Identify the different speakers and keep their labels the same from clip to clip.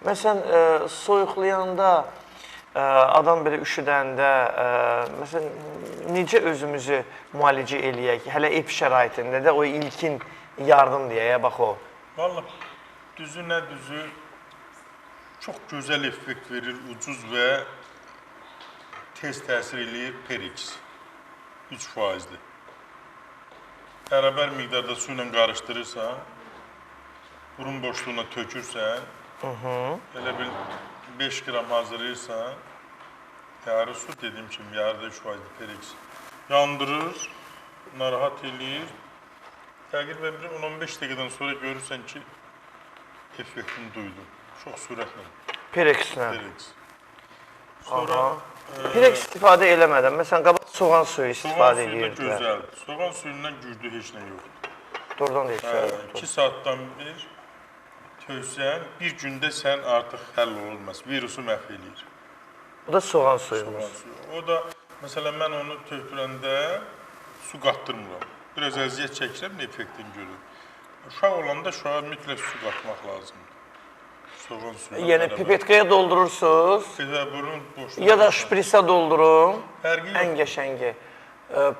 Speaker 1: Məsələn, soyuqlayanda, adam belə üşüdəndə, məsələn, necə özümüzü müalicə eləyək? Hələ ev şəraitində də o ilkin yardım deyək, bax o.
Speaker 2: Vallahi, düzü nə düzü, çox gözəl effekt verir, ucuz və tez təsir eləyir Periks, 3%-li. Bərabər miqdarda su ilə qarışdırırsan, burun boşluğuna tökürsən, elə bil 5 qram hazırlayırsan, yarı su dediyim kimi, yarı da 3%-li Periks. Yandırır, narahat eləyir. Təqribən bir 10-15 dəqiqədən sonra görürsən ki, effektini duydun. Çox sürətlə.
Speaker 1: Perikslə.
Speaker 2: Periks. Sonra
Speaker 1: Periks istifadə eləmədən, məsələn, qabaq soğan suyu istifadə edirdilər.
Speaker 2: Soğan suyu da gözəldir. Soğan suyundan güclü heç nə yoxdur.
Speaker 1: Doğrudan deyirsən.
Speaker 2: 2 saatdan bir töksən, bir gündə sən artıq həll olmaz. Virusu məhv eləyir.
Speaker 1: O da soğan suyumuz.
Speaker 2: Soğan suyu. O da, məsələn, mən onu tökürəndə su qatdırmıram. Biraz əziyyət çəkirəm, effektini görürüm. Uşaq olanda uşağa mütləq su qatmaq lazımdır. Soğan suyu.
Speaker 1: Yəni pipetkaya doldurursunuz, ya da şprisə doldurun, ən qəşəngi.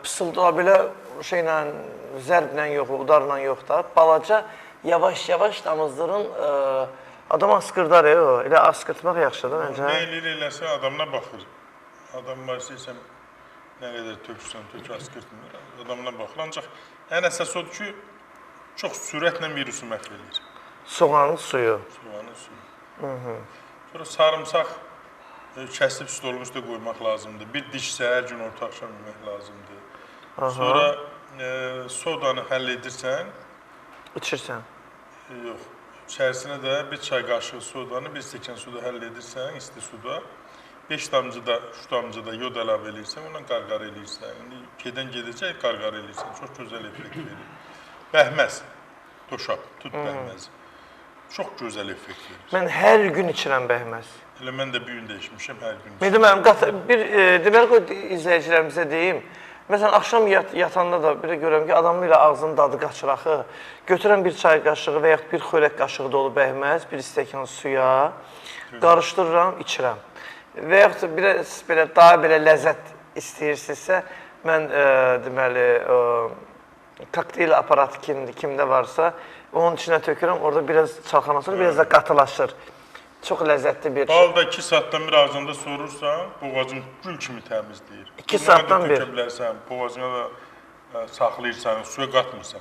Speaker 1: Pısıldılar belə şeylə, zərblə yox, udarla yox da, balaca yavaş-yavaş damızdırın, adam asqırdar, o, elə asqırtmaq yaxşıdır məncə.
Speaker 2: Nə eləyir eləsə adamına baxır. Adam var istəyirsən, nə qədər tökürsən, tök, asqırtmır, adamına baxır. Ancaq ən əsas odur ki, çox sürətlə virusu məhv eləyir.
Speaker 1: Soğanın suyu.
Speaker 2: Soğanın suyu. Sonra sarımsaq kəsib stolun üstə qoymaq lazımdır. Bir diş səhər gün orta axşam yemək lazımdır. Sonra sodanı həll edirsən.
Speaker 1: İçirsən.
Speaker 2: Yox. İçərisinə də bir çay qaşığı sodanı, bir stəkan suda həll edirsən, isti suda. 5 damcı da, 3 damcı da yod əlavə eləyirsən, ondan qarqara eləyirsən. İndi gedən gedəcək, qarqara eləyirsən. Çox gözəl effekt verir. Bəhməz, doşab, tut bəhməzi. Çox gözəl effekt verir.
Speaker 1: Mən hər gün içirəm bəhməz.
Speaker 2: Elə mən də bir gün dəyişmişəm, hər gün içirəm.
Speaker 1: Mehdi müəllim, bir deməli qoy izləyicilərimizə deyim. Məsələn, axşam yatanda da bir də görürəm ki, adamın elə ağzının dadı qaçır axı. Götürəm bir çay qaşığı və yaxud bir xörək qaşığı dolu bəhməz, bir stəkan suya, qarışdırıram, içirəm. Və yaxud biraz belə, daha belə ləzzət istəyirsinizsə, mən deməli, kokteyl aparatı kimdə varsa, onun içinə tökürəm, orada biraz çalxanasır, biraz da qatılaşır. Çox ləzzətli bir...
Speaker 2: Bal da 2 saatdan bir ağzında sorursan, boğazın gül kimi təmizləyir.
Speaker 1: 2 saatdan bir?
Speaker 2: Tökə bilərsən, boğazına da saxlayırsan, suya qatmırsan.